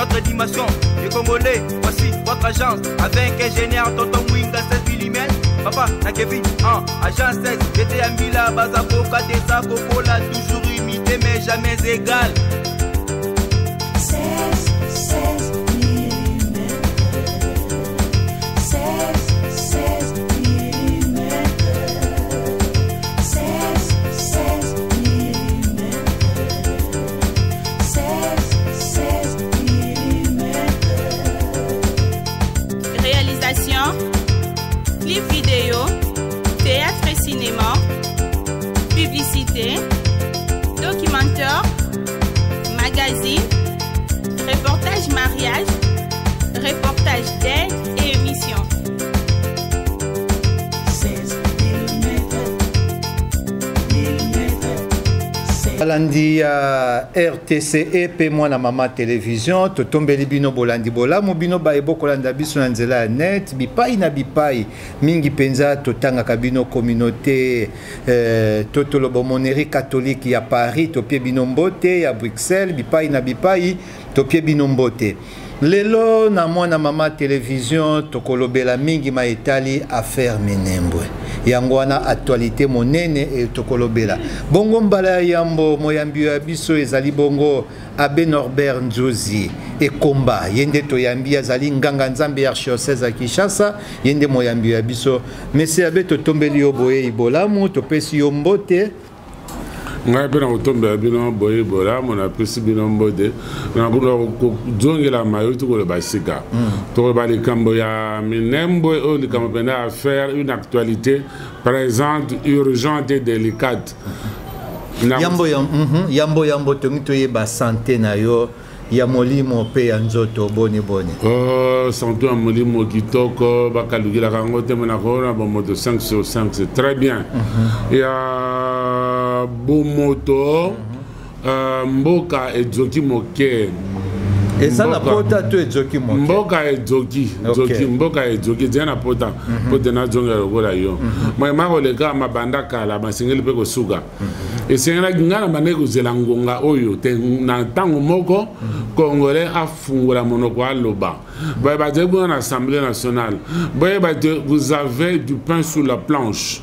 Votre dimension, les Congolais, voici votre agence. Avec ingénieur Tonton Mwinga 16 mm. Papa, na Kevin, en agence 16, j'étais à Mila, Bazaboka, Desa, Kokola, toujours imité mais jamais égal. 16, 16 mm. 16, 16 mm. 16, 16 mm. 16, 16 mm. Réalisation, clip vidéo, théâtre et cinéma, publicité, documentaire, magazine, reportage mariage, reportage d'aide et émission. 16 mm. Mm. Balandi ya RTCE mpe mwana mama television, totombeli bino bolandi bolamu, bino baye bokolanda biso na nzela ya net bipai na bipai. Mingi mpenza totangaka bino communauté to toloba monnerie catholique ya Paris, topie bino mbote, ya Bruxelles, bipai na bipai topie bino mbote. Lelo na mwana mama television tokolobela mingi ma etali affaire Minembwe. Yango wana actualité monene e tokolobela. Bongo mbala ya yambo moyambi ya biso ezali bongo Abbé Norbert Nzuzi Ekomba. Ye nde toyambi, azali nganga nzambe ya archidiocèse ya Kinshasa, ye nde moyambi ya biso. Monsieur Abbé, totombeli yo boye bolamu, topesi yo mbote. Ngai mpe nakotombela bino boye bolamu, napesi bino mbote. Nakozongela mayo tokoloba sika. Tokoloba likambo ya Minembwe, oyo likambo mpenza affaire, une actualité présente, urgente et délicate. Yambo, yambo, yambo, tongi toyeba santé na yo ya molimo mpe ya nzoto boni boni? Oh, santé ya molimo kitoko, bakalukilaka yango te, me nakoona bomoto 5 sur 5, c'est très bien. Ya bomoto, mboka ezoki moke. Eza na pota to ezoki moke? Mboka ezoki, ezoki, mboka ezoki, eza na pota. Po te nazonga lokola yo. Moyema koleka mabanda kala, basengeli mpe kosuka. Esengelaki ngai na bandaki kozela ngonga oyo te na ntango moko Congolais afungola monoko aloba. Boye bazali kuna na Assemblée nationale, boyeba te vous avez du pain sur la planche.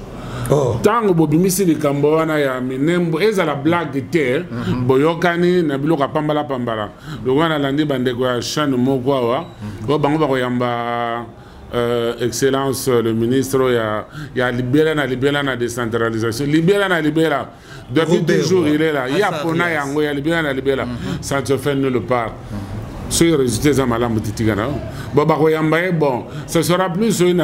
Ntango bobimisi likambo wana ya Minembo, ezala blague te, boyokani na biloko ya pambala pambala. Lokola nalandi bandeko ya chaîne moko awa, oyo bango bakoyamba excellence le ministre ya libela na libela na décentralisation, libela na libela, depuis Robert toujours Roy. il est là, ya Azarias. pona yango ya libela na libela, ça ne se fait nulle part. Soki résultat eza malamu titika na yo, bon, bakoyamba ye, bon, ce sera plus une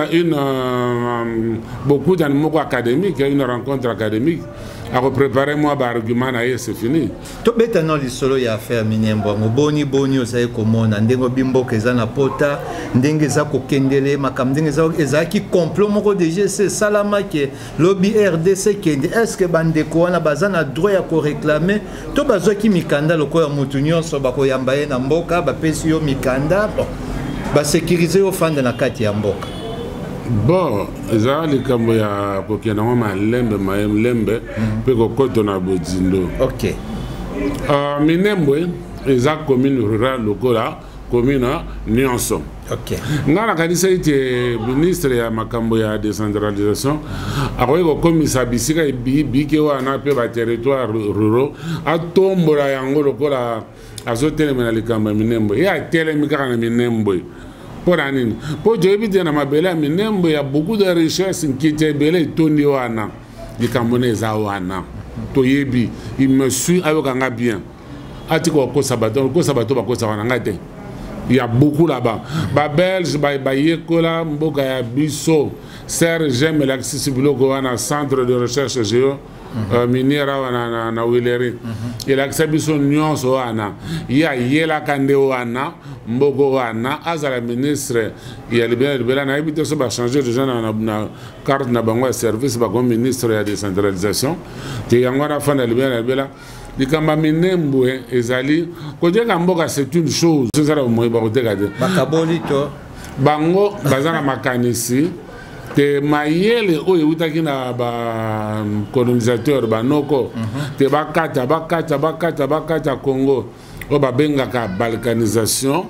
bokutani moko académique, une rencontre académique, akopréparer mwa baargument na ye, c'est fini. Tobeta no lisolo ya affaire Minembwe yango. Boni boni ozali komona ndenge bimboka eza na pota, ndenge eza kokendele makambo, ndenge ezalaki complot moko déjà ese esalamaki lobi RDC kende? Est ce que bandeko wana baza na droit ya koréclamer to bazwaki mikanda lokola motu nyonso bakoyamba ye na mboka, bapesi yo mikanda, bon, basécuriser yo, fanda na kati ya mboka? Bon, eza likambo ya kokende yango malembe malembe mpe kokota na bozindo. Minembwe eza commune rurale lokola commune nyonso. Ngai nakanisa ete ministre ya makambo ya décentralisation akoki kokomisa bisika bike wana mpe baterritoire ruraux, atombola yango lokola azotelema na likambo ya Minembwe. Ye atelemi kaka na Minembwe mpo na nini? Mpo toyebi te na mabele ya Minembwe ya beaucoup de richesse, nkita ebele etondi wana. Likambo na eza wana toyebi. Il me suit, ayokanga bien, atika kokosa bato, kokosa bato bakosaka na ngai te. Il y a beaucoup là-bas. Ba Belge ba bayekola mboka ya biso. Serge elakisi biloko wana, centre de recherche géo minière awa na Huileries. Elakisa biso nyonso wana. Ye ayelaka nde wana mboko wana azala ministre ya libela libela. Nayebi te so bachange déjà na carte na bango ya service, bakomi ministre ya décentralisation te. Yango wana afanda libela na libela. Likambo ya Minembwe ezali koteka mboka, c'est une chose ezala bomoi, bakoteka te. Bakaboli to Bango baza na makanisi te, mayele oyo eutaki na bacolonisateur, banoko te, bakata bakata bakata bakata Congo. Oyo babengaka balkanisation,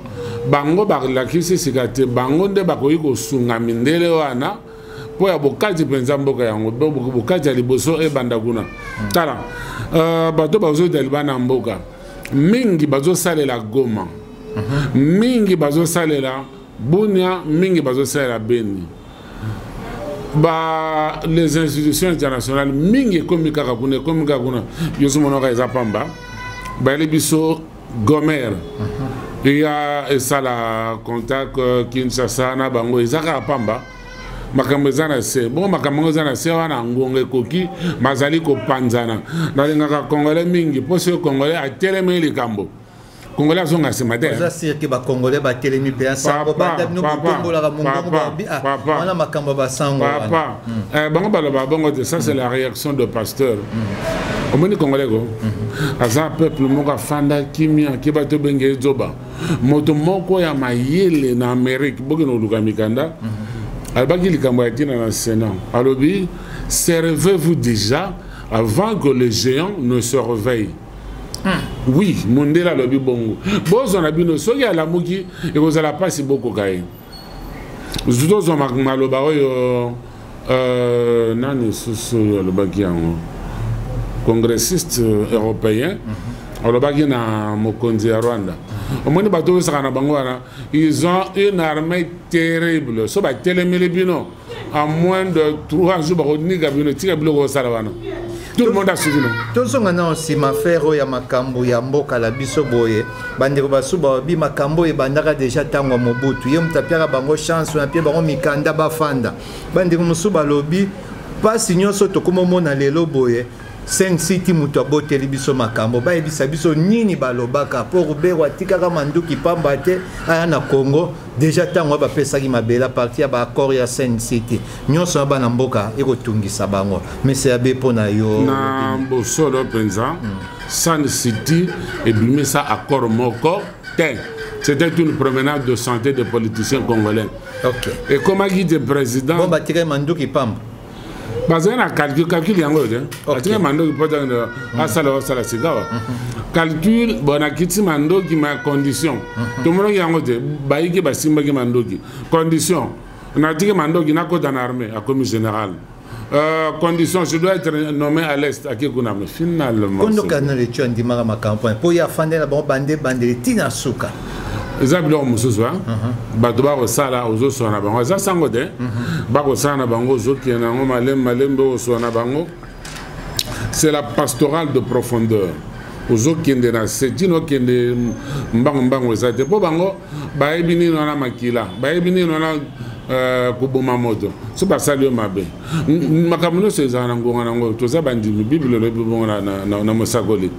bango balakisi sika te bango nde bakoki kosunga mindele wana mpo ya bokati mpenza mboka yango. Bokati ya liboso ebanda kuna. Tala, bato bazota libanda ya mboka mingi bazosalela Goma, mingi bazosalela Bunia, mingi bazosalela Beni. Ba les institutions internationales mingi ekomi kaka kuna, ekomi kaka kuna. Yo ozomonaka eza pamba, bayeli biso Gomer ya esala contact Kinshasa na bango, eza kaka pamba. Makambo eza na se bongo, makambo yango eza na se wana, ngonga ekoki, bazali kopanzana. Nalingaka Congolais mingi, mpo soki Congolais atelemeli likambo, Congolais azonga nsima te. Oza sûr ke Bacongolais batelemi mpe sango? Banda bino botombolaka mongongo, babi wana makambo ya basango. Papa, bango baloba bongo te. Ça, c'est la réaction de pasteur. Omoni, Congolais ko aza peuple moko afanda kimia, keba tobenge ezoba. Moto moko ya mayele na Amérique, bokende koluka mikanda, alobaki likambo ya ntina na Sénat. Alobi: "Servez-vous déjà avant que le géant ne se réveille." Oui, mondele alobi bongo. Bozwa na bino, soki alamuki, ekozala mpasi bokoka ye. Tozwa maloba oyo nani susu oyo alobaki yango, congressiste européen, alobaki na mokonzi ya Rwanda. Omoni, bato oyosaka na bango wana, ils ont une armée terrible. So batelemeli bino, en moins de 3 jours bakonika bino. Tika biloko osala wana, tout le monde a suivi, non? Tozonga na nsima, affaire oyo ya makambo ya mboka na biso boye. Bandeko basu balobi makambo oyo ebandaka déjà ntango ya Mobutu, ye moto apiaka bango chance wana, apie bango mikanda bafanda. Bandeko mosusu balobi mpasi nyonso tokóma omona lelo boye, 5 City moto aboteli biso makambo. Bayebisa biso nini balobaka, mpo Ruberwa atikaka manduki pamba te aya na Congo. Déjà ntango oyo bapesaki mabele à partir ya baaccord ya Sun City, nyonso ya bana mboka ekotungisa bango. Mese ya be mpo na yo. Na bosolo mpenza, Sun City ebimisa accord moko te. C'était une promenade de santé des politiciens congolais. Ekomaki te président. Bon, batikaki manduki pamba? Bazali na calcul, calcul yango oyo te. Batika mandoki mpo asala, osala sikawa calcul. Bon, nakiti mandoki, ma condition tomonaki yango te. Bayiki basimbaki mandoki, condition: natiki mandoki, nakota na armée. Akomi général. Condition: je dois être nommé à l'est. Ake kuna, mais finalement Kondo cardinal Etio andimaka makambo mpo ye afandeli na bango bande bandeli ntina suka. Eza biloko mosusu bato bakosala, ozoswana na bango, eza sango te. Bakosala na bango, ozokende yango malembe malembe, oswana na bango. C'est la pastorale de profondeur. Ozokende na se, ntina okende mbango mbango eza te, mpo bango bayebi nini wana makila, bayebi nini wana koboma moto. So basali yo mabe, makambo nyonso ezala na ngonga nango. Toza bandimi, Bible elobi bongo na mosakoli: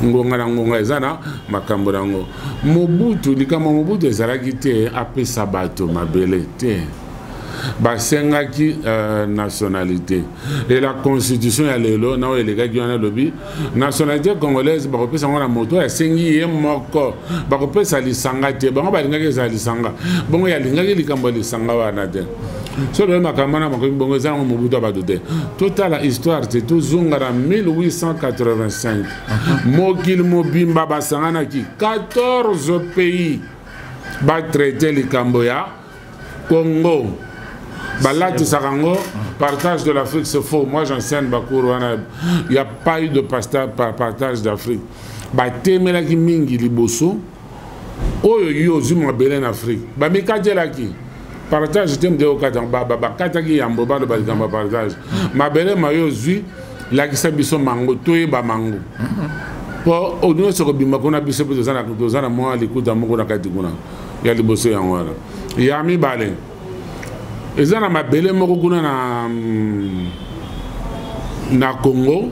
ngonga na ngonga eza na makambo nango. Mobutu, likambo Mobutu ezalaki te apesa bato mabele te. Basengaki nationalité. Et la constitution ya lelo na oyo elekaki wana elobi nationalité congolaise bakopesa yango na moto oyo asengi ye moko, bakopesa lisanga te. Bango balingaki ezala lisanga bongo, yalingaki likambo ya lisanga wana te. So lelo makambo wana makomi bongo, eza yango Mobutu ya bato te. Totala histoire te, tozonga na 1885. Mokili mobimba basanganaki, 14 pays, batraite likambo ya Congo, balatisaka yango partage de l'Afrique. C'est faux. Moi, j'enseigne bacours wana, il y a pas eu de partage d'Afrique. Batemelaki mingi liboso oyo yo ozwi mabele na Afrique, bamikatelaki partage te. Mde okata bakataki yambo baloba likambo ya partage mabele ma yo ozwi, lakisa biso mango, toyeba mango, mpo nyonso kobima kuna. Biso mpe toza na mwa likuta moko na kati kuna ya liboso. Yango wana ya mibale, eza na mabele moko kuna na Congo,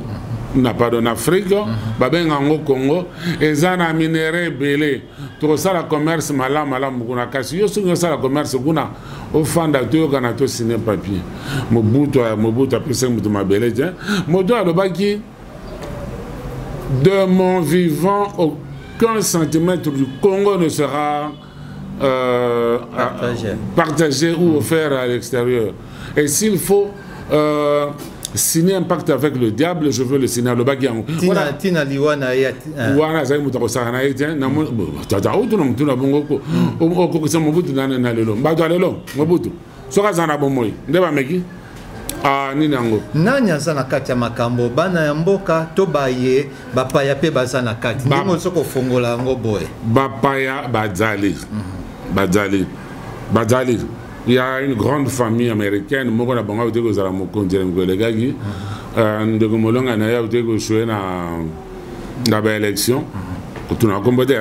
na pardon, na Afrique, babenga yango Congo. Eza na minerai ebele, tokosala commerce malamu malamu kuna. Kasi yo soki osala commerce kuna, ofanda, toyokana, tosine papier. Mobutu, Mobutu apesaki moto mabele te. Moto alobaki: "De mon vivant, aucun centimètre du Congo ne sera partagé, partagé ou offert à l'extérieur. Et s'il faut Signer un pacte avec le diable, je veux le signer. Alobaki yango. Tina liwa na ye. Wana azali moto akosaka na ye te. Tata otuna motuna bongo, okokisa Mobutu na lelo? Bato ya lelo, Mobutu soki aza na bomoi nde bameki nini yango. Nani aza na kati ya makambo? Bana ya mboka to baye bapaya mpe baza na kati? Ndenge ozo kofongola yango boye. Bapaya bazali, bazali, bazali. Il y a une grande famille américaine moko na bango auti kozala mokonzi na mikolo elekaki. Ndeko molonga na ye auti koéchouer na baélection. Kotuna kombo te,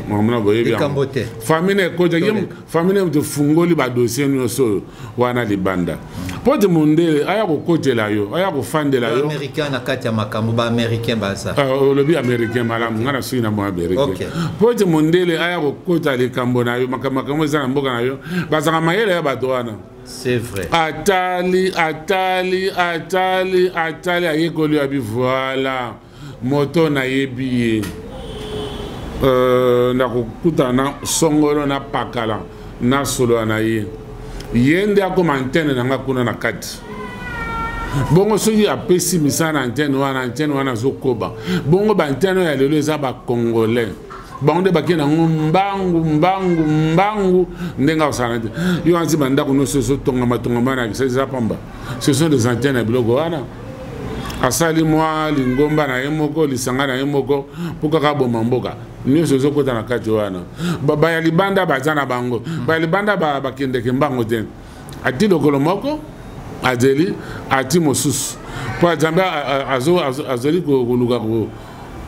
makambo na boyebi yango. Famille na ekotaki, famille na tofungoli badossier nyonso oyo wana libanda, mpo te mondele aya kokotela yo, aya kofandela yo. Américain na kati ya makambo, baaméricain baza. Olobi américain, malamu. Ngai na soki na mo américain, mpo te mondele aya kokota likambo na yo, makambo eza na mboka na yo, bazalaka mayele ya bato wana. C'est vrai. Atali, atali, atali, atali, ayekoli, abi voilà moto nayebi ye, nakokutana na songolo na pakala, nasolola na ye, ye nde akoma antenne na nga kuna na kati. Bongo soki apesi misala na antenne wana, antenne wana azokoba bongo. Baantenne oyo ya lelo eza bacongolais, bango nde bakei nango mbangu mbangu mbangu. Ndenge akosala te, yo anti bandako nyonso ezotongama tongama na kisa eza pamba, ce sont des antennes ya biloko wana. Asali mwa lingomba na ye moko, lisanga na ye moko, mpo kaka aboma mboka. Nyonso ezokota na kati wana. Baya libanda baza na bango, baya libanda bakendeke mbango te. Ati lokolo moko azeli, ati mosusu, mpo Nzambe azali koluka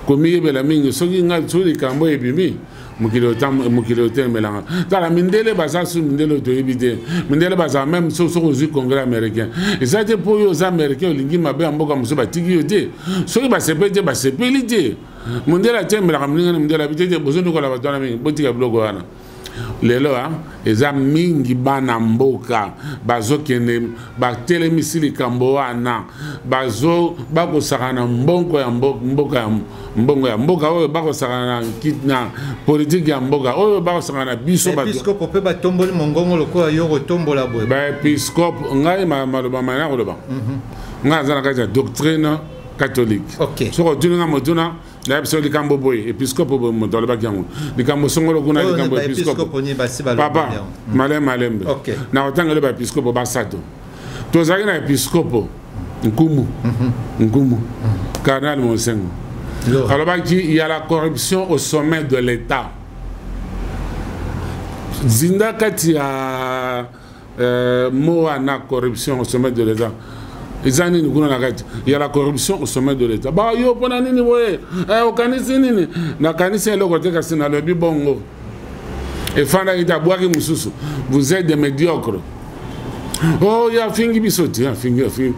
komiyebela mingi. Soki nga, soki likambo ebimi, mokili otemelanga. Tala, mindele baza su mindele oyo toyebi te. Mindele bazala même soki ozwi congrès américain, eza te mpo oyo oza américain olingi mabe ya mboka mosusu, batiki yo te. Soki basepeli te, basepeli te. Mondele atiembelaka moningani, mondele abi te te, bozonikola bato wana mingi, botika biloko wana. Lelo eza mingi bana mboka bazokende, batelemisi likambo wana, bazo bakosaka na mbongo ya mboka, ya mbongo ya mboka oyo, bakosaka na politike ya mboka oyo, bakosaka na biso. Episkopo mpe batomboli mongongo lokola yo kotombola boye. Baepiskope, ngai maloba mana koloba, ngai aza na kati ya doctrine catholique. Soki otuni nga motuna, nayebi biso likambo boye, episkope boye moto alobaki yango, likambo songolo kuna, likambo episkope papa malembe malembe. Na kotangeli baepiskopo basato, tozalaki na episkopo nkumu, nkumu cardinal Monsengwo, alobaki: il y a la corruption au sommet de l'État. Zinda kati ya mot wana, corruption au sommet de l'État, eza nini kuna na kati ya la corruption au sommet de l'État? Ba yo mpona nini boye? Okanisi nini? Nakanisi eloko te, kasi nalobi bongo. Efandaki te, abwaki mosusu: vous êtes des médiocres. Oh, ye afingi biso te, afingi, afingi,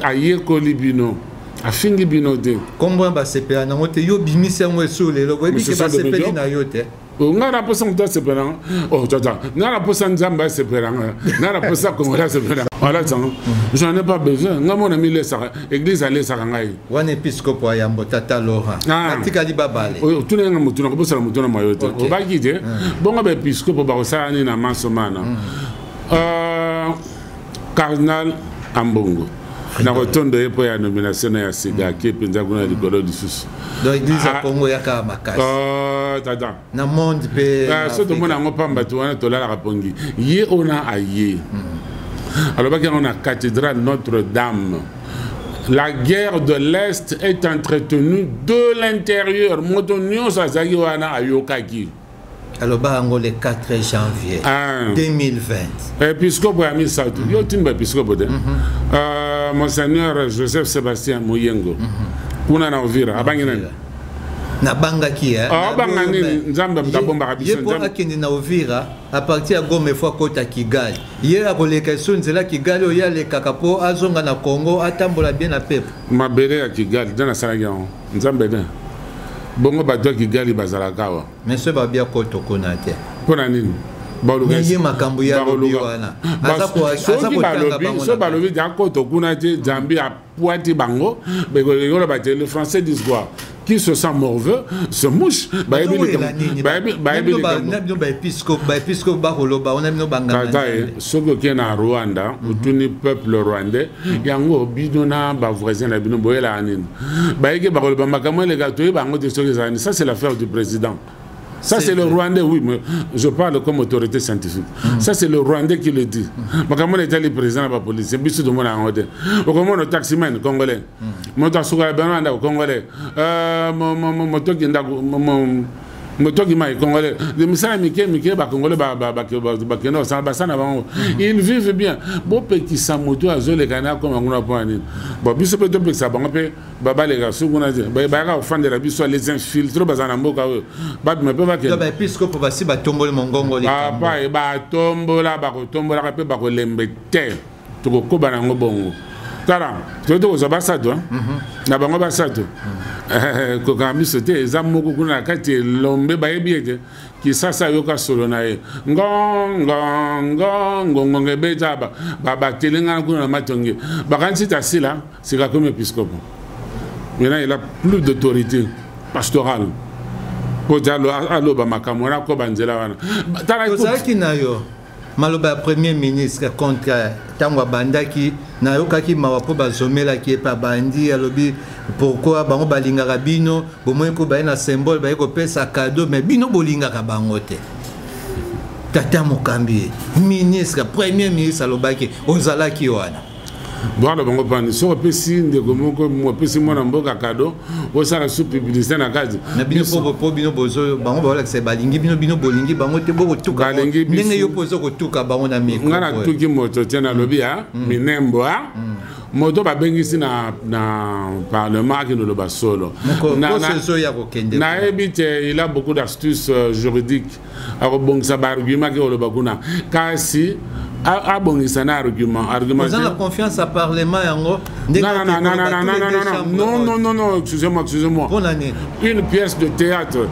ayekoli bino, afingi bino te. Kombo ya basepela nango te, yo bimisi yango esu lelo, boyebi ke basepeli na yo te. Ngai na posa moto asepela nga. Oh tata, ngai na posa Nzambe asepela nga, ngai na posa Congolais asepela nga. Voilà, sango, j'en ai pas besoin. Ngai mona milesaka église, alesaka ngai. Wana episkopo ayambo, tata Laurent. Atikali babale. Otuna nga motuna, kobosala motuna mayo te. Obaki te bongo baepiskopo bakosala nini na maso mana? Cardinal Ambongo, na kotondo ye mpo ya nomination na ya sika, ake mpenza kuna likolo lisusu. Donc église ya Congo yaka makasi tata. Na monde mpe. So tomona yango pamba te wana, tolalaka pongi. Ye ona aye, alobaki yango na cathédrale Notre-Dame: la guerre de l'Est est entretenue de l'intérieur. Moto nyonso azalaki wana ayokaki. Aloba yango le 4 janvier 2020. Episkopo ya misato, yo tini baepiskopo te, monseigneur Joseph Sébastien Moyengo kuna na Uvira, abangi nani? Nabangaki. Abanga nini? Nzambe moto abombaka biso. Ye mpo akende na Uvira à partir ya Goma, efo akota Kigali. Ye akoleka eso nzela Kigali oyo alekaka mpo azonga na Congo, atambola bien na pepo. Mabele ya Kigali nde nasalaki yango, Nzambe te. Bongo bato ya Kigali bazalaka awa. Mais so babia koto kuna te. Mpo na nini? Ye makambo ya lobi wana. Soki balobi, so balobi te akoto kuna te, Nzambe apwati bango. Bekoloba te, le Français disent quoi? Qui Qui se sent morveux se mouche. Bayebi bayebi bino baepiscope, baepiscope bakoloba wana, bino banganga. Soki okei na Rwanda, otuni peuple rwandais yango, bino na bavoisin na bino boyelaka nini? Bayeki bakoloba makambo eleka, toyeba yango te soki ezala nini. Ça, c'est l'affaire du président. Ça, c'est le Rwandais, oui, mais je parle comme autorité scientifique. Ça, c'est le Rwandais qui le dit. Makambo etali président ya bapolice, biso tomona yango te. Okomona taximan congolais, moto asukola bano ndako congolais, motoki ndako, motoki mai congolais, misala mike mike bacongolais bakende kosala, basala bango, ils vivent bien. Bopekisa moto azoleka na akoma kuna mpo ya nini? Bon, biso mpe topekisa bango mpe babaleka so kuna te, bayaka kofandela biso. Les infiltrés baza na mboka oyo, babima mpe bakende. Baepiscope basi batomboli mongongo. Papa, batombola, bakotombolaka mpe bakolembe te. Tokokoba na yango bongo. Tala, toyei tokozwa basato na bango, basato kokanga biso te. Eza moko kuna na kati elombe, bayebi ete Kisasa ayoka solo na ye ngongongongongongo ebeta, batelengana kuna na Matonge, bakanisi tasila sika komi épiscope. Maintenant, il a plus d'autorité pastorale po te aloba makambo wana, akoba nzela wana. Tozalaki na yo maloba ya premier ministre contre ntango abandaki, nayokaki mawa mpo bazomelaki ye mpe abandi, alobi: "Pourquoi bango balingaka bino? Bomoi ko baye na symbole, baye kopesa cadeau, mais bino bolingaka bango te." Tata mokambi, ministre, premier ministre alobaki, ozalaki wana. Bwana, bango pani soki opesi ndeko moko, opesi mwana mboka cadeau, osala su publicité na kati. Na bino po bino bozo, bango baolakisa balingi bino, bino bolingi bango te, bokotuka ndenge yo mpo oza kotuka bango na micro. Nga natuki moto te, nalobi ya minembo a moto babengisi na parlement akende oloba solo. Ezoya kokende. Nayebi te, il a beaucoup d'astuces juridiques, akobongisa baargument ake koloba kuna, kasi abongisa na argument, argument. Oza na confiance à parlement yango? Non, non, non, non, non, non, non, non, non, non, non, excusez-moi, excusez-moi. Mpona nini? Une pièce de théâtre,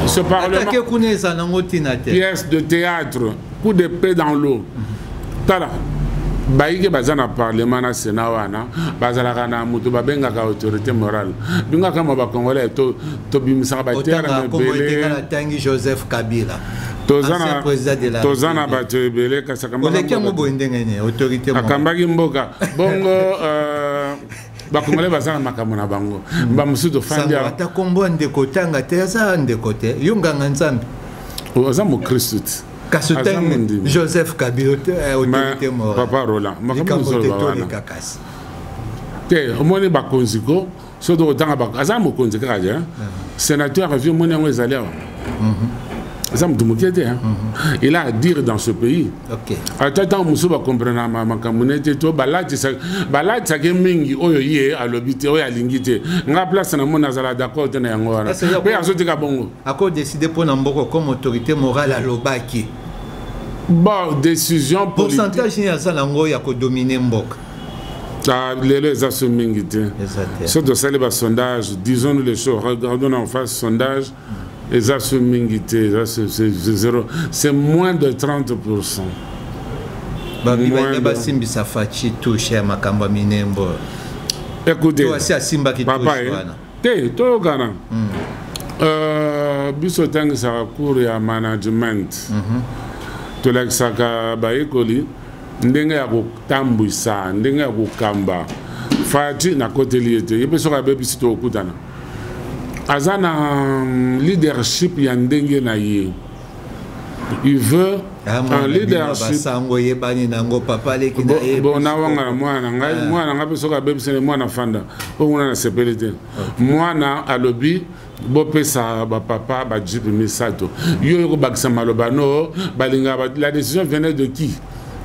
ce parlement. Atake kuna eza nango ntina te. Pièce de théâtre, coup d'épée dans l'eau. Tala, bayike baza na parlement na sénat wana, bazalaka na moto babengaka autorité morale. Bingaka ma bacongolais, tobimisaka baterme ebele. Natangi Joseph Kabila. Toza na bato ebele, kasi oleki yango boye ndenge nini, autorité? Akambaki mboka bongo. Bacongolais baza na makambo na bango, bamosusu tofandi. Ata kombo ya ndeko otanga te, aza ndeko te, yo nganga Nzambe. Oza mokristu te. Kasi otangi Joseph Kabila, autorité morale. Papa Roland, makambo te toleka kasi. Te, omoni bakonzi ko soki tokotanga, aza mokonzi kaka te, sénateur avi, omoni yango ezali awa, eza moto moke te. Il a à dire dans ce pays. Ata ntango mosusu bacomprena makambo ne te, to balatisaki mingi oyo ye alobi te, oyo alingi te. Nga place na moni azala d'accord te na yango wana, mpe azotika bongo. Akodécide mpo na mboka comme autorité morale alobaki. Bon, décision. Pourcentage nini aza nango ya kodomine mboka? Lelo eza so mingi te. So tosali basondage, disons nous les choses, regardons en face, sondage eza so mingi te, eza zéro, c'est moins de 30. Babibanya basimbisa Fatshi touche ya makambo ya Minembo. Écoutez. Asi asimbaki touche wana. Te, toyokana. Biso otangisaka cours ya management, tolakisaka bayekoli ndenge ya kotambwisa, ndenge ya kokamba. Fatshi, nakoteli ye te, ye mpe soki abebisi tokokutana. Aza na leadership ya ndenge na ye, il veut un leadership. Basango oyebani nango, papa leki na ye. Bon, nawanga na mwana na ngai, mwana na ngai mpe soki abebisi, mwana fanda oyo nguna nasepeli te. Mwana alobi bopesa bapapa bajeep misato, yo oyo kobakisa maloba no balingaka. La décision venait de qui?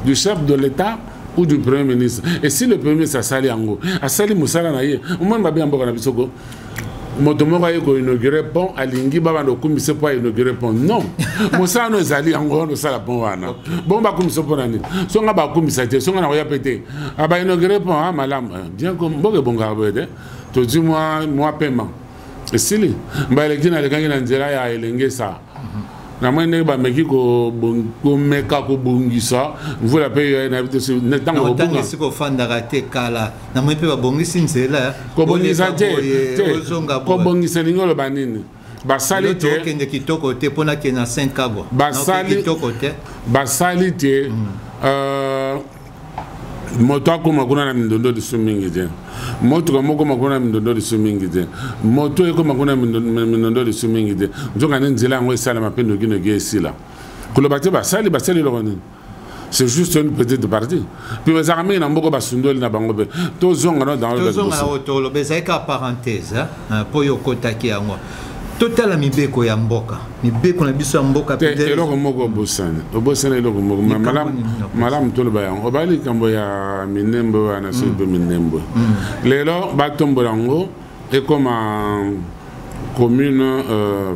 Du chef de l'État ou du premier ministre? Et si le premier ministre asali yango, asali mosala na ye. Omoni mabe ya mboka na biso ko moto moko aye koinaugure pont, alingi babanda okumisa mpo ainaugure pont. Non, mosala no ezali yango wana, osala pont wana, bongo bakumisa mpo na nini? So nga bakumisa te, so nga na koya pe te abainaugure pont. A malamu bien, mboka ebongaka boye te. Tozwi mwa pema esili, mbaleki nalekaki na nzela ya Elengesa. Namoni ndenge bameki komeka kobongisa mvula mpe nayebi te ntango kobonga esika ofandaka te kala. Namoni mpe babongisi nzela. Kobongisa te, kobongisa elingi oloba nini? Basali te. Okende kitoko te mpo nakende na Saint Kabwa. Kitoko te. Basali te. Moto akóma kuna na mindondo lisu mingi te, motuka mokóma kuna na mindondo lisu mingi te, moto ekóma kuna na mindondo lisu mingi te. Nzoka nde nzela yango esalema mpe nokinoki esila. Koloba te basali, basali eloko nini? C'est juste une petite partie. Puis bazalaka mingi na mboka, basundoli na bango mpe. Tozonga no dans tozonga na toloba, ezali kaka parenthèse mpo oyo okotaki yango. Totala mibeko ya mboka, mibeko na biso ya mboka. Te, eloko moko obosani, obosani eloko moko malamu malamu. Toloba yango, obali likambo ya Minembwe wana. Soki mpe Minembwe lelo batombola yango ekoma commune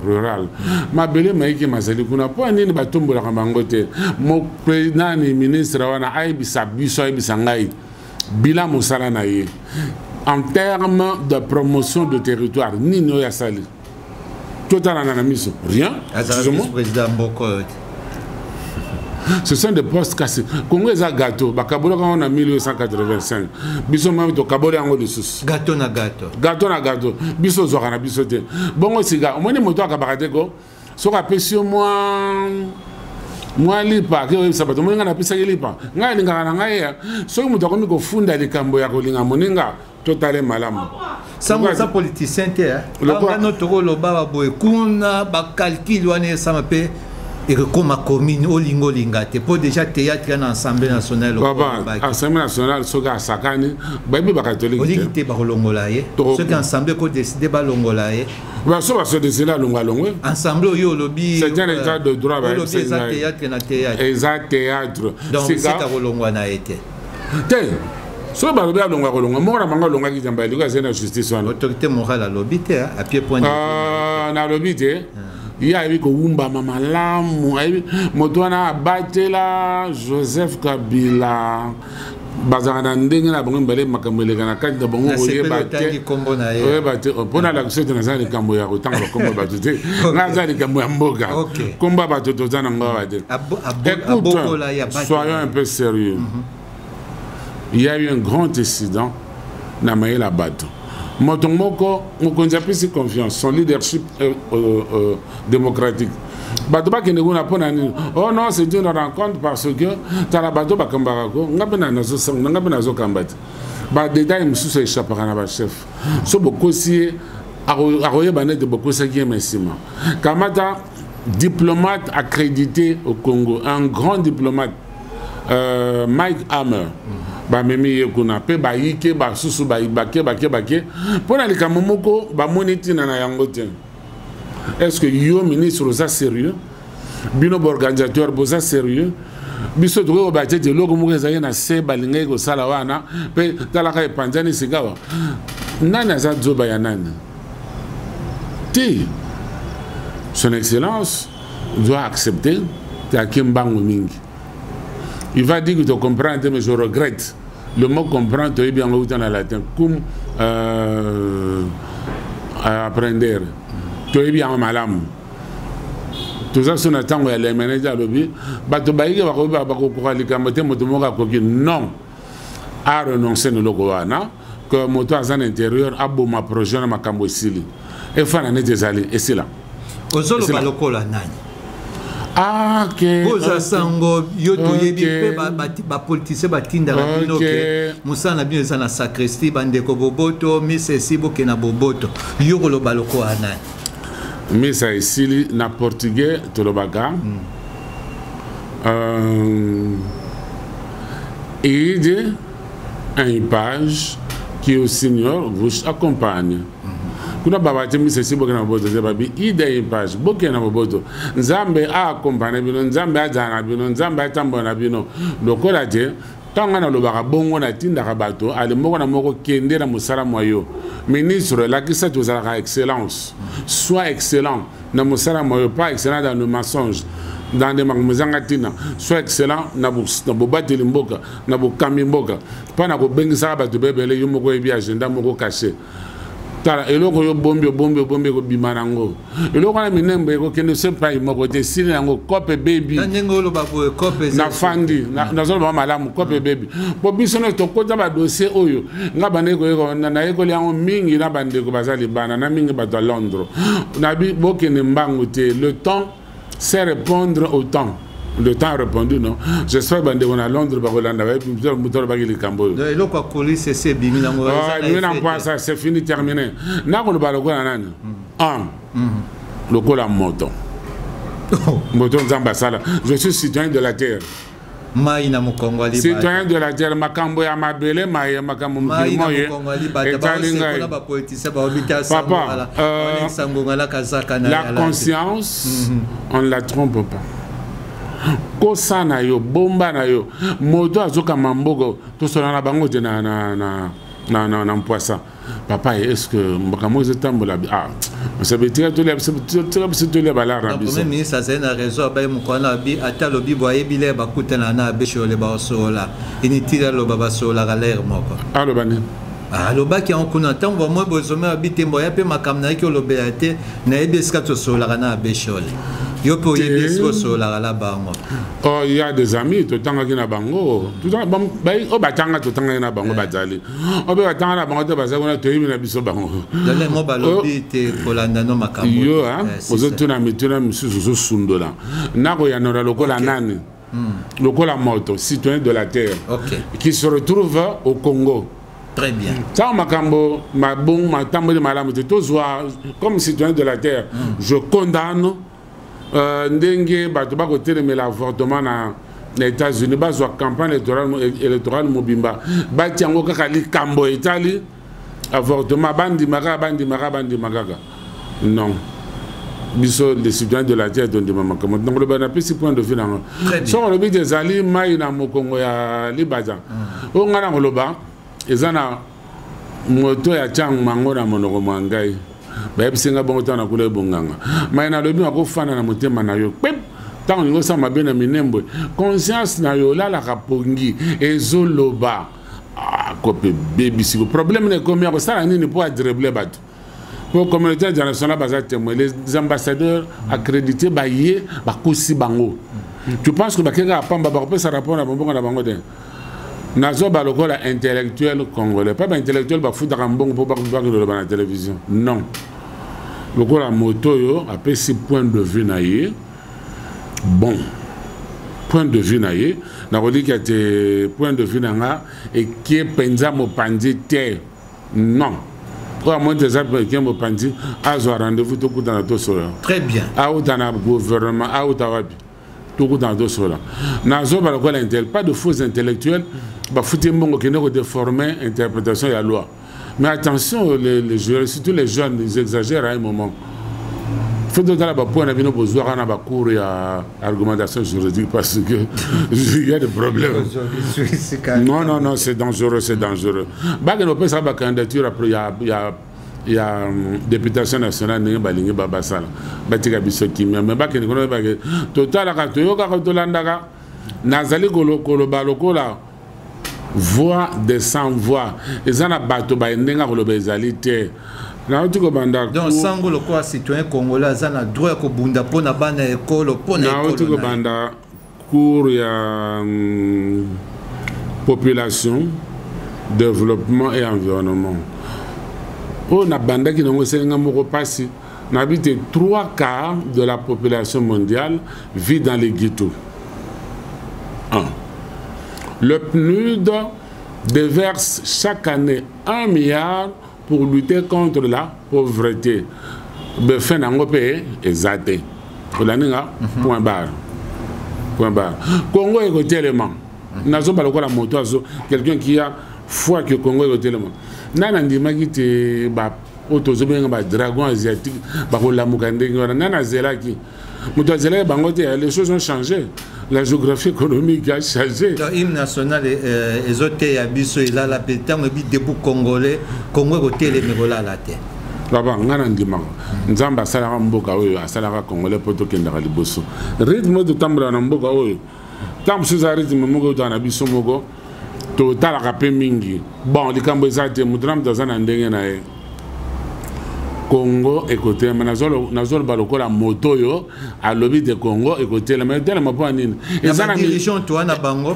rurale, mabele mayiki mazali kuna, mpo nini batombolaka bango te? Nani ministre wana ayebisa biso, ayebisa ngai bilan mosala na ye en terme de promotion de territoire, nini oyo asali? Totalana na miso, rien. Président mboka oyo te. Ce sont des postes. Kasi Congo eza gâteau, bakabolaka yango na 1885. Biso mami tokaboli yango lisusu. Gâteau na gâteau. Gâteau na gâteau, biso ozwaka na biso te. Bongo sika omoni moto akabaka te ko soki apesi yo mwa lipa, ake oyebisa bato: "Omoni, ngai napesaki lipa, ngai alingaka na ngai ya." Soki moto akomi kofunda likambo ya kolinga moninga, totale malamu. Sango, oza politicien te. Ngano tokoloba baboye kuna, bacalcul wana esama mpe ekokoma commune, olinga olinga te, mpo déjà théâtre ya na Assemblée nationale. Papa, Assemblée nationale, soki asakani, bayebi bakatolike. Olingi te, bakolongola ye. Soki assemblée kodécider balongola ye. Baso basodécider alongwa, alongwe. Assemblée oyo olobi. C'est un état de droit. Olobi eza théâtre na théâtre. Eza théâtre. Donc sika kolongwa na ye te. Te, soki balobi alongwa, kolongwa moko na bango alongwaki jamba eliko azali na justice wana. Autorité morale alobi te, apie point. Nalobi te, ye ayebi kowumbama malamu, ayebi moto wana abatela Joseph Kabila. Bazalaka na ndenge na bango mibale, makambo eleka na kati na bango oyeba te, oyeba te. Mpo na alakisa ete naza likambo ya kotanga bakombo ya bato te, nga aza likambo ya mboka, kombo ya bato toza nango awa te. Écoute, soyons un peu sérieux. Il y a eu un grand incident na mayela bato. Moto moko, mokonzi apesi confiance, son leadership démocratique, bato bakende kuna mpo na nini? Oh non, c'est une rencontre parce que tala bato bakambaka ko nga mpe nga mpe nazokamba te. Badétail mosusu échappaka na bachef. So bokosi ye, akoyeba nete bokosaki ye. Ma nsima kamata diplomate accrédité au Congo, un grand diplomate, Mike Hammer, bamemi ye kuna mpe bayike basusu bake bake bake mpo na likambo moko bamoni ntina na yango te. Est ce que yo ministre oza sérieux? Bino baorganisateur boza sérieux? Biso tokoki koba te ete eloko moko ezalaki na se balingaki kosala wana mpe talaka epanzani sikawa. Nani aza zoba ya nani te? Son Excellence doit accepter te ake mbangu mingi. Il va dire que tu comprends te, mais je regrette le mot comprendre. Toyebi yango uta na latin, cum apprendre. Toyebi yango malamu. Toza so na ntango ya lemenete. Alobi bato bayiki bakokoka likambo te, moto moko akoki non arenonce na eloko wana que moto aza na intérieur aboma projet na makambo esili, efana neti ezali esila. Ozoloba lokola nani? Ah, okay. Oza sango yo, toyebi mpe bapoliticien batindaka bino ke mosala na bino eza na sacristie. Bandeko boboto, misa esi, bokende na boboto. Yo koloba lokola nani? Misa esili, na portugais tolobaka ide em paz, que o Senhor vos acompanhe. Kuna baba te misa esi, bokende na boboto te. Babi ide em paz, bokende na boboto, Nzambe aakompagne bino, Nzambe azala na bino, Nzambe atambola na bino. Lokola te ntango ngai nalobaka bongo, natindaka bato ale moko na moko kende na mosala mwa yo. Ministre, elakisa tozalaka excellence. Sois excellent na mosala mwa yo, pas excellent dans le mensonge, dans des makambo ezanga ntina. Sois excellent na bobateli mboka, na bokambi mboka, mpo na kobengisaka bato bebele. Yo moko oyebi agenda moko caché. Tala eloko yo bombi, obombi, obombi, ekobima nango. Eloko wana Minembwe ekokende se epai moko te, esili yango, cope ebebi. Na ndenge oloba boye, cope eza Nafandi, nazoloba malamu, cope ebebi. Po biso nyonso tokota ba dossier oyo, nga bandeki koyekola, nayekoli yango mingi na bandeko baza libanda, na mingi bato ya Londres. Nabi bokende mbangu te, le temps c'est répondre au temps. Le temps a répondu non. J'espère bandeko na Londres bakolanda, bayebi moto alobaki likambo oyo. Eloko ya kolisi esi ebimi nango. Ebimi na mpwasa, c'est fini, terminé. Nakoloba lokola nani? Un. Lokola moto. Moto Nzambe asala. Je suis citoyen de la terre. Mai na mokongo ya libata. Citoyen de la terre, makambo ya mabele, maye makambo mokili moye etali ngai. Papa, la conscience, on ne la trompe pas. Kosa na yo, bomba na yo, moto azokama mbogo, tosola na bango te na, na, na, na, na, na mpwasa. Papa, est-ce que makambo ezotambola? Ah, mosabe, tika tolia biso, tika biso tolia balara na biso. Premier ministre azali na réseau, abaye mokolo na abi, ata alobi bo ayebi lere bakutana na abe Shole baosola. Inutile aloba, basololaka lere moko. Aloba nini? Alobaki yango kuna ntango bamoi bozome abi te, mbo ya mpe makambo nayaki olobela te, nayebi esika tosololaka na abe Shole. Yo mpe oyebi esika osololaka na bango. Oh, il y a des amis, totangaki na bango. Oyo batanga, totangaki na bango, bazali. Oyo mpe batanga na bango te, bazali kuna, toyebi na biso bango. Mo balobi te kolanda no makambo. Yo ozotuna mituna misusu, ozosundola. Nakoyanola lokola nani? Lokola moto, citoyen de la terre, qui se retrouve au Congo. Très bien. Ntango makambo mabongo matamboli malamu te, tozwa comme citoyen de la terre, je condamne ndenge bato bakotelemela avortement na États-Unis. Bazwa campagne électorale mobimba, batia yango kaka likambo etali avortement, bandima kaka, bandima kaka, bandima kaka. Non, biso les citoyens de la terre tondima makambo. Donc loba napesi point de vue nango. Soki olobi te ezali mai na mokongo ya libata, oyo ngai na koloba eza na moto ya ntango mango na monoko mwa ngai, bayebisi nga bongo ntango nakula ebonganga mai. Nalobi nakofanda na motema na yo kpep. Ntango olingi osala mabe na Minembwe, conscience na yo olalaka pongi ezoloba: kope bebisi. Problème na ekomi ya kosala nini mpo adribler bato, po communauté internationale baza témoin, les ambassadeurs accrédités baye bakosi bango. Tu penses que bakeka pamba, bakopesa rapport na bombongo na bango te? Nazoba lokola intellectuel congolais, pas baintellectuel bafutaka mbongo mpo bakoloba na télévision, non. Lokola moto oyo apesi point de vue na ye, bon point de vue na ye, nakolika te point de vue na nga ekie mpenza mopanzi te, non. Oyo amoni te eza eke mopanzi, azwa rendez-vous, tokutana, tosolola. Très bien. Auta na gouvernement, auta wapi, tokutana, tosolola. Nazoba lokola intel, pas de faux intellectuels bafuti mbongo kende kodéformer interprétation ya loi. Mais attention, les jurys, surtout les jeunes, ils exagèrent à un moment. Faut totala bapoint na bino bozwaka na bacours ya argumentation juridique, parce que il y a des problèmes. Non, non, non, c'est dangereux, c'est dangereux. Bakende opesaka bacandidature après ya députation nationale ndenge balingi basala, batika biso kimia. Mais bakende kuna, bake totalaka, toyokaka, tolandaka. Nazali koloba lokola voix de sans voix. Eza na bato baye ndenge akoloba ezali te. Nauti kobanda. Donc sango, lokola citoyen congolais aza na droit ya kobunda mpo na bana ya ekolo, mpo na Nauti ekolo na ye. kobanda cours ya population, développement et environnement. Oyo nabandaki nango esalinga moko mpasi. Nabi te trois quarts de la population mondiale vit dans les ghettos. Un, le PNUD déverse chaque année 1 milliard pour lutter contre la pauvreté. Befe nango mpe eza te. Olandi nga? Point barre, point barre. Congo ekotelema. Nazoba lokola moto azo, quelqu'un qui a foi que Congo ekotelema. Nani andimaki te ba oyo tozobenga badragon asiatique bakolamuka ndenge wana? Nani azelaki? Moto azelaki bango te. Les choses ont changé, la géographie économique a changé. Donc hymne national ezoteya biso elala mpe ntango ebi debout congolais, Congo ekotelema, ekolala te. Papa, ngai na ndimaka Nzambe asalaka mboka oyo, asalaka congolais mpo tokendaka liboso. Rythme oyo totambolaka na mboka oyo, ntango mosusu eza rythme moko eutaka na biso moko, totalaka mpe mingi. Bon, likambo eza te, moto na moto aza na ndenge na ye. Congo ekotelema. Nazoloba lokola moto oyo alobi te Congo ekotelema. Etelema mpo ya nini? Eza na dirigeant to na bango.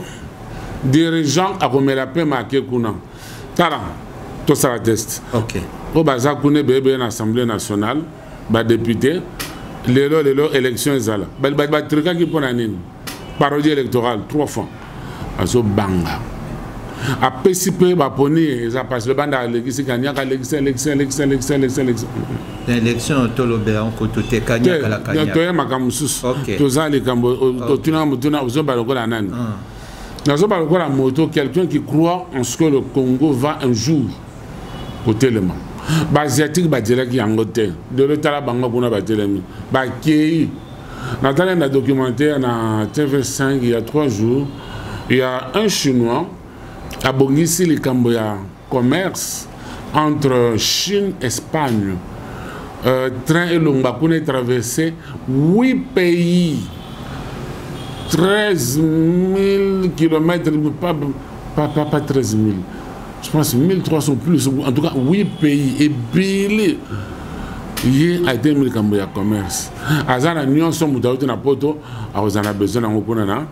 Dirigeant akomela pema ake kuna. Tala, tosala test. Okay. Oyo baza kuna ebele na Assemblée nationale, ba député, lelo lelo élection ezala. Batrikaki mpo na nini? Parodie électorale trois fois. Azobanga. Apesi mpe baponi eza mpasi. Lobanda alekisi kaniaka, alekisi, alekisi, alekisi, alekisi, alekisi, alekisi. Na élection tolobela nkutu te, kaniaka la kaniaka. Toye makambo mosusu. Toza likambo totuna motuna, ozoba lokola nani? Nazoba lokola moto, quelqu'un qui croit en ce que le Congo va un jour kotelema. Baasiatique batielaki yango te. Lelo tala bango kuna batelemi, bakei. Natali na documentaire na TV5 il y a 3 jours, il y a un Chinois abongisi likambo ya commerce entre Chine et Espagne. Train elongba kuna etraverse 8 pays, 13 000 kilomètres, pas 13 000, je pense 1300 plus, en tout cas 8 pays ebele. Ye atemi likambo ya commerce, aza na nyonso. Moto auti na poto akozala na besoin nango kuna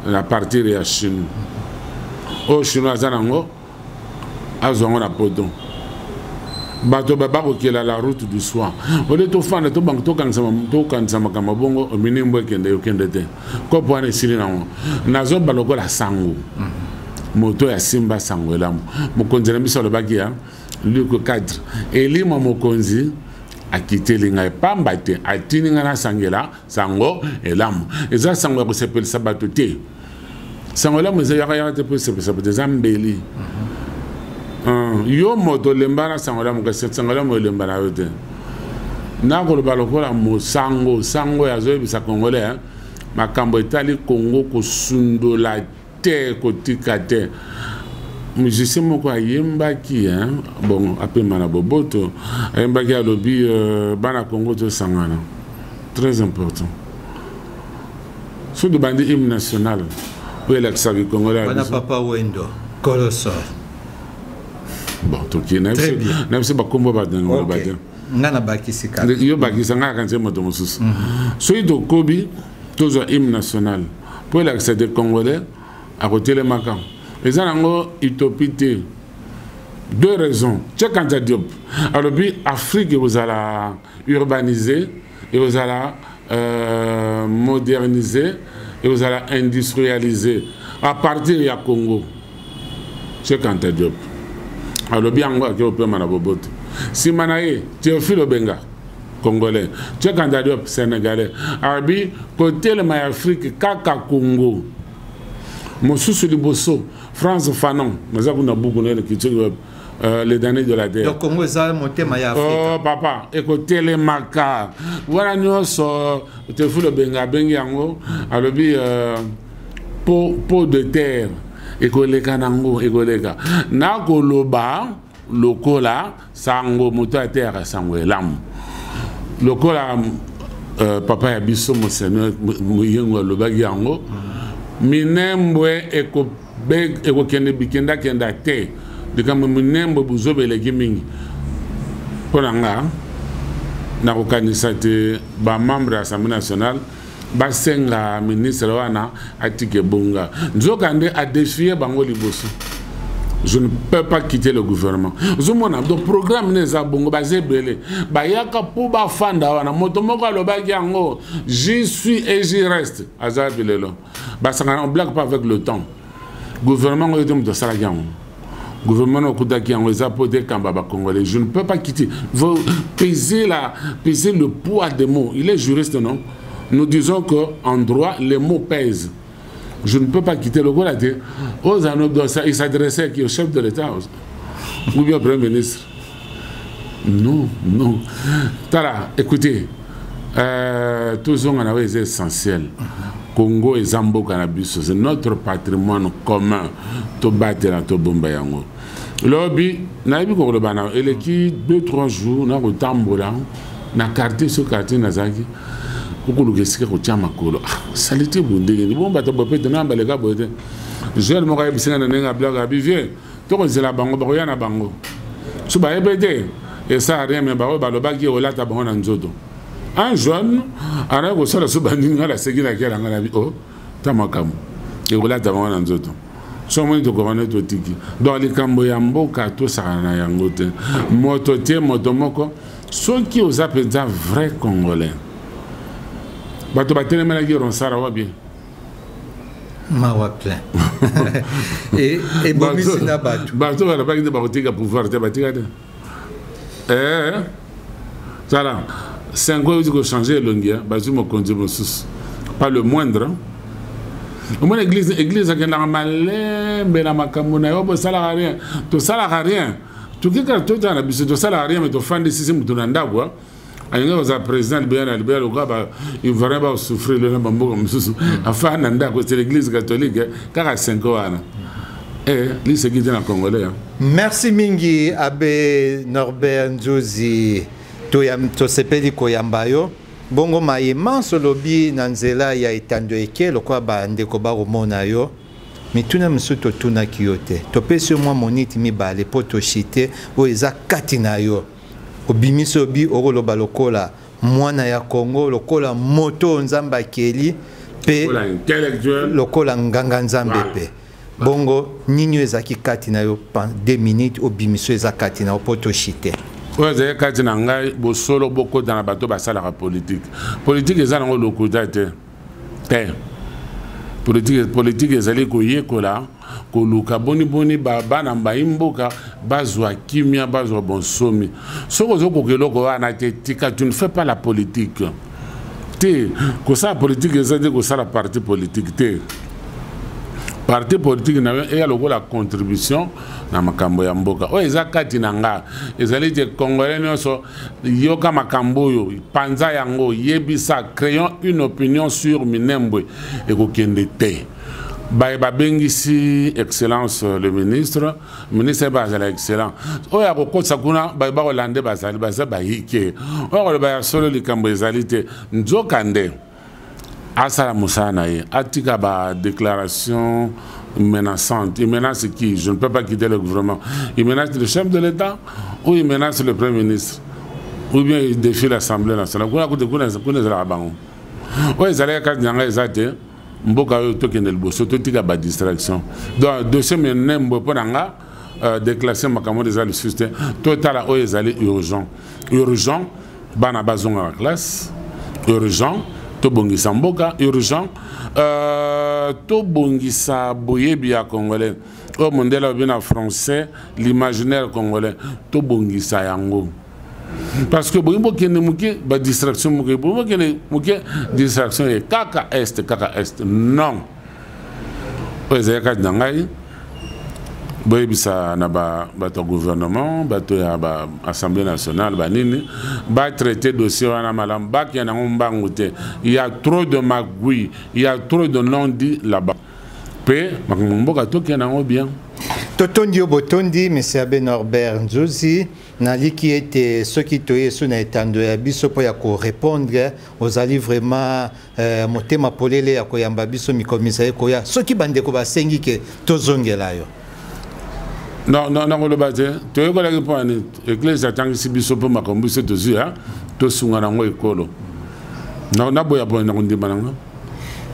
na partir ya Chine. Oyo Chinois aza nango, azwa yango na poto. Bato bakokela la route du soir ole. Tofanda, tokanisa makambo bongo. Minimbo ekende, okende te. Kopo wana esili nango. Nazoba lokola sango, moto ya simba sango elamu. Mokonzi na biso alobaki ya Luc 4: elimo mokonzi akiteli ngai pamba te atindi ngai nasangela sango elamu. Eza sango ya kosepelisa bato te. Sango elamu eza yaka yaka te mpo esepelisa bato, eza mbeli. Yo moto olemba na sango elamu, kasi sango elamu elemba na yo te. Nakoloba lokola mosango, sango oyo azoyebisa Congolais makambo etali Congo, kosundola te, kotika te. Musicien moko ayembaki, bon, apema na boboto, ayembaki, alobi bana Congo tosangana. Très important. Soki tobandi hymne national oyo elakisaka Congolais. Wana Papa Wendo Koloso. Bon, tokei na biso bakombo bato te. Nga nabakisi kaka. Yo bakisa, nga akanisi moto mosusu. Soki tokobi, tozwa hymne national mpo elakisa te Congolais akotelemaka. Eza nango utopie te. Deux raisons. Cheikh Anta Diop alobi Afrique ekozala urbanisé, ekozala modernisé, ekozala industrialisé à partir ya Congo. Cheikh Anta Diop alobi yango, ake opema na boboto. Nsima na ye, Théophile Obenga, Congolais, Cheikh Anta Diop, Sénégalais, alobi kotelema ya Afrique kaka Congo. Mosusu liboso, Frantz Fanon, naza kuna buku na ye, Les damnés de la terre. Donc Congo eza motema ya Afrika. Oh papa, ekotelemaka wana nyonso. Théophile Obenga abengi yango, alobi peau de terre ekoleka nango, ekoleka. Nakoloba lokola sango, moto ateyaka sango elamu, lokola papa ya biso monseigneur Moyengo alobaki yango: Minembwe ekokende bikendakenda te. Likambo Minembwe, buzoba eleki mingi. Mpo na nga, nakokanisa te bamembre ya Assemblée nationale basenga ministre wana atika ebonga. Nzoka nde adéfier bango liboso: je ne peux pas quitter le gouvernement. Ozomona, donc programme ne eza bongo. Baza ebele bayaka mpo bafanda wana. Moto moko alobaki yango: j'y suis et j'y reste. Aza wapi lelo? Basangana, on blague pas avec le temps. Gouvernement oyo te, moto asalaki yango, gouvernement okutaki yango eza mpo te kamba bacongolais. Je ne peux pas quitter. Faut peser le poids des mots. Il est juriste, non? Nous disons que en droit, les mots pèsent. Je ne peux pas quitter le lokola te ozano. Il s'adressait au chef de l'État ou bien au Premier ministre? Non, non. Tala, écoutez, tozonga na oyo eza essentiel. Congo eza mboka na biso, c'est notre patrimoine commun. Tobatela, tobomba yango. Lobi nayebi kokoloba na eleki 2 3 jours, nakotambola na quartier. So quartier nazalaki okoluka esika kotia makolo, sali te. Boye ndenge nini? Bon, bato bope te na baleka boye te. Jeune moko ayebisinga na ndenge ablaka abi: vieux, tokozela bango, bakoya na bango. So bayebi te. Esala rien, mais baoyo balobaki olata bango na nzoto. Un jeune anaki kosala so bandini, ngai naseki na kela ngai nabi o ta makambo ekolata bango na nzoto. So omoni tokokana, totiki. Donc likambo ya mboka, tosakana na yango te. Moto te, moto moko, soki oza mpenza vrai Congolais, bato batelemelaki Ronsard wa bien. Mawa plein, ebomisi na bato. Bato balobaki nde bakotika pouvoir te, batika te. Tala cinq euti kochanger elongi, bazwi mokonzi mosusu, pas le moindre. Omona église, église akendaka malembe na makambo na yo. Bosalaka rien, tosalaka rien, tokeka totala na biso, tosalaka rien, mais tofandisisi moto na ndako alingi kozala président libeya na libeya, lokola baivoirien basouffrir lelo na bamboka mosusu. Afaa na ndako, c'est l'Église catholique kaka cinq wana liseki te na Congolais. Merci mingi, abbé Norbert Nzuzi. Tosepeli koyamba yo. Bongo maye manso olobi na nzela ya etando eke, lokola bandeko bakomona yo, mituna mosusu totunaki yo te, topesi yo mwa moniti mibale mpo toshite oyo eza kati na yo. Obimisi, obi okoloba lokola mwana ya Kongo, lokola moto oyo Nzambe akeli, mpe lokola nganga Nzambe. Mpe bongo nini oyo ezalaki kati na yo? 2 minutes, obimisi oyo eza kati na yo mpo toshite. Oyo ezali kati na ngai, bosolo bokota na bato basalaka politike. Politike eza nango lokuta te te. Politike ezali koyekola, koluka boniboni bana bayi mboka bazwa kimia, bazwa bonsomi. Soki ozokoka eloko wana te, tika, tu ne fais pas la politique te. Kosala politike eza te kosala parti politique te. Parti politique na yo eya lokola contribution na makambo ya mboka. Oyo eza kati na nga ezali te: Congolais nyonso, yoka makambo oyo, panza yango, yebisa, créons une opinion sur Minembwe. Ekokende te. Baye babengisi excellence le ministre, ministre bazala excellent oyo akokotisa kuna, baye bakolande bazali baza bayike oyo akoloba ya solo. Likambo ezali te, nzoka nde asala mosala na ye, atika badéclaration menaçante. Il menace qui? Je ne peux pas quitter le gouvernement. Il menace le chef de l'État ou il menace le Premier ministre ou bien il défie l'Assemblée nationale? Kuna kutu kuna kuna ezalaka bango. Oyo ezalaki kati na ngai eza te: mboka oyo tokende liboso, totika badistraction. Donc dossier Minembwe, mpo na nga, déclaration makambo eza lisusu te. Totala oyo ezali urgent. Urgent, bana bazonga na classe. Urgent, tobongisa mboka. Urgent, tobongisa boyebi ya Congolais, oyo mondele alobi na français l'imaginaire congolais. Tobongisa yango, parce que boyi bokende moke, badistraction moke, boyi bokende moke, distraction ye kaka est, kaka est. Non, oyo ezali kati na ngai, boyebisa na bato ya gouvernement, bato ya baassemblée nationale, banini, batraite dossier wana malamu, bakende yango mbangu te. Il y a trop de magouille, il y a trop de non dit là-bas. Mpe makambo mboka, tokende yango bien. Totondi yo botondi, monsieur abbé Norbert Nzuzi. Naliki ete soki toye so na etando ya biso mpo ya korépondre, ozali vraiment motema polele ya koyamba biso mikolo mizali koya, soki bandeko basengi ke tozongela yo. Non, non, nakoloba te. Toyekolaki mpo ani église atangisi biso mpo makambo biso tozwi tosunga nango ekolo. Naboya boye na kondima nango.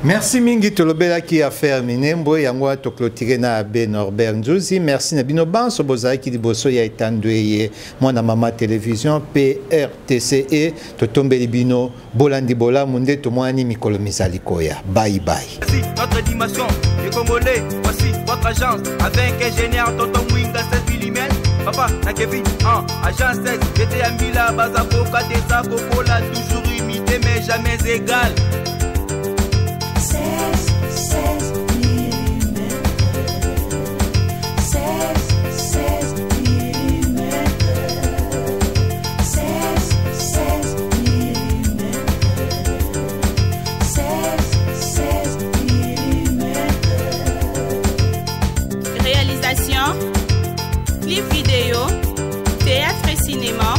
Merci mingi. Tolobelaki affaire Minembwe, yango wana toclôturer na abbé Norbert Nzuzi. Merci na bino banso bozalaki liboso ya etando eye Mwana Mama Télévision mpe RTCE. Totombeli bino bolandi bolamu nde tomonani mikolo mizali koya. Bye bye. Voici notre dimension du Congolais, voici votre agence avec ingénieur Tonton Mwinga 16 mm. Papa na Kevin 1, agence 16, j'étais à Mbila, Bazakoka, Desa, Kokola, toujours imité mais jamais égal. 16, 16 mm. 16, 16 mm. 16, 16 mm. 16, 16 mm. Réalisation, clip vidéo, théâtre et cinéma,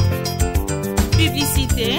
publicité.